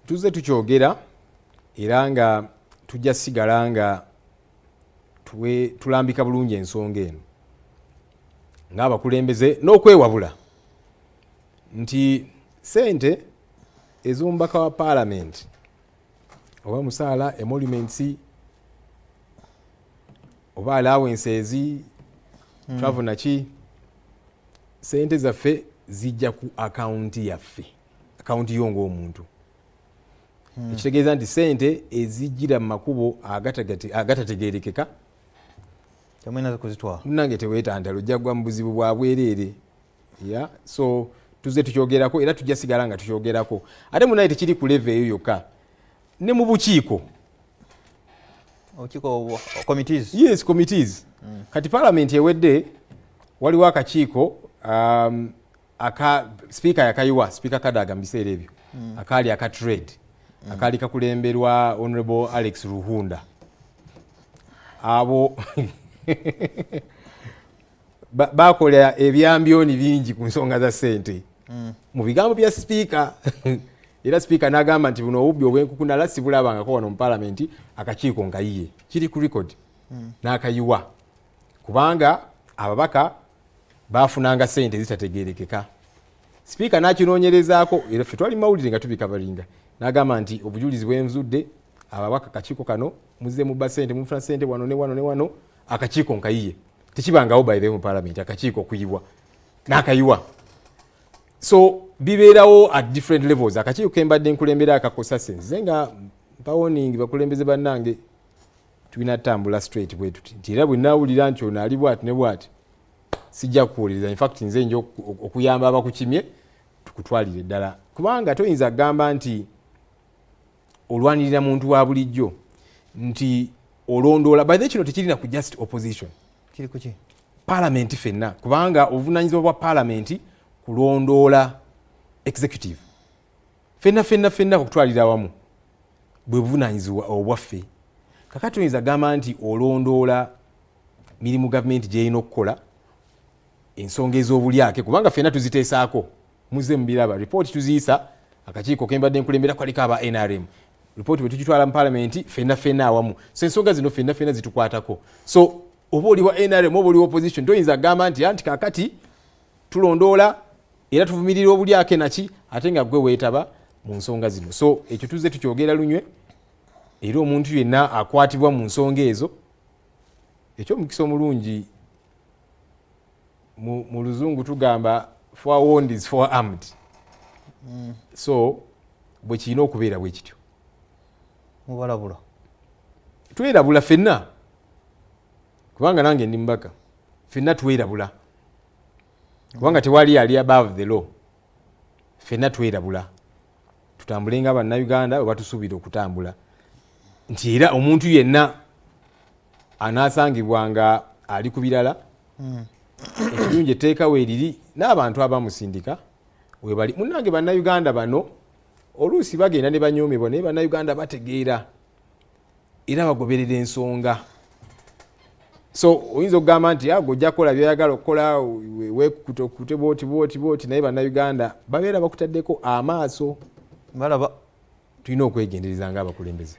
Tuzze tukyogera era nga tujja sigala nga tulambika bulungi ensonga eno ng'abakulembeze n'okwewabula nti sente ez'omubaka wa paalamenti oba musaala, emoluments oba allowances, travel naki, sente zaffe zijja ku akawunti yaffe, akawunti yo ng'omuntu. Ekitegeeza nti sente ezijjira mu makubo agatategerekeka Temulina kuzitwala. Munange, teweetantala, ojja kugwa mu buzibu bwa bwereere. Ya, so tuzze tukyogerako era tujja sigala nga tukyogerako. Ate munaye, tekiri ku level eyo yokka, ne mu bukiiko. Obukiiko, committees. Yes, committees. Kati parliament ewedde waliwo akakiiko aka speaker yakayiwa, Speaker Kadaga mu biseera ebyo, akaali aka trade, akaali kakulemberwa Honorable Alex Ruhunda. Abo bakola ebyambyoni bingi ku nsonga za ssente mu bigambo bya sipiika. Era sipiika n'agamba nti buno obubbi obwenkukunala sibulabangako wano mu palamenti, akakiiko nkayiye. Kiri ku record. N'akayiwa kubanga ababaka bafunanga ssente zitategerekeka. Sipiika n'akinoonyerezaako, era ffe twali mawulire nga tubikavaringa, n'agamba nti obujulizi bwenzudde, ababaka kakiiko kano muzze mubba ssente, mufuna ssente wano ne wano ne wano, akakiiko nkayiye. Tekibangawo by the way mu palamenti akakiiko okuyibwa, n'akayiwa. So bibeerawo at different levels. Akakiiko kembadde nkulembera akakosase, nze nga mpa warning bakulembeze bannange, tulina tutambula straight bwe tuti, nti era bwe naawulira nti ono ali bwati ne bwati, sijja kukuwuliriza. Infact nze nja okuyamba abakukimye tukutwalire ddala, kubanga toyinza kugamba nti olwanirira muntu wa bulijjo nti olondoola. By the way, kino tekirina ku just opposition. Kiri kuki? Paalamenti ffenna, kubanga obuvunanyizibwa bwa paalamenti kulondoola executive. Ffenna ffenna ffenna okutwalira awamu bwe buvunanyizibwa obwaffe. Kakati oyinza gamba nti olondoola mirimu gavumenti gyerina okukola, ensonga ez'obulyake, kubanga ffenna tuziteesaako, muze mubiraba, ripooti tuziyisa. Akakiiko kembadde nkulembera kwaliko aba NRM, ripooti bwe tugitwala mu paalamenti ffenna ffenna awamu. So ensonga zino ffenna ffenna zitukwatako. So oba oli wa NRM oba oli wa opposition, toyinza kugamba nti anti kakati tulondoola era tuvumirira obulyake naki, ate nga gwe weetaba mu nsonga zino. So ekyo tuzze tukyogera lunywe, era omuntu yenna akwatibwa mu nsonga ezo, ekyomukisa omulungi mu luzungu tugamba "forewarned is forearmed". So bwe kirina okubeera bwe kityo. Mubalabula. Twerabula ffenna, kubanga nange ndi mubaka. Ffenna twerabula, kubanga tewali ali above the law. Ffenna twerabula, tutambule nga bannayuganda bwe batusuubira okutambula, nti era omuntu yenna anaasangibwa nga ali ku birala, ekirungi etteeka weeriri n'abantu abamusindika webali. Munnange, bannayuganda bano oluusi bagenda ne banyoomebwa, naye bannayuganda bategeera era bagoberera ensonga. So oyinza okugamba nti ago ojja kukola byoyagala okukola, wekute okute bwoti bwoti bwoti, naye bannayuganda babeera bakutaddeko amaaso. Balaba. Tulina okwegendereza nga abakulembeze.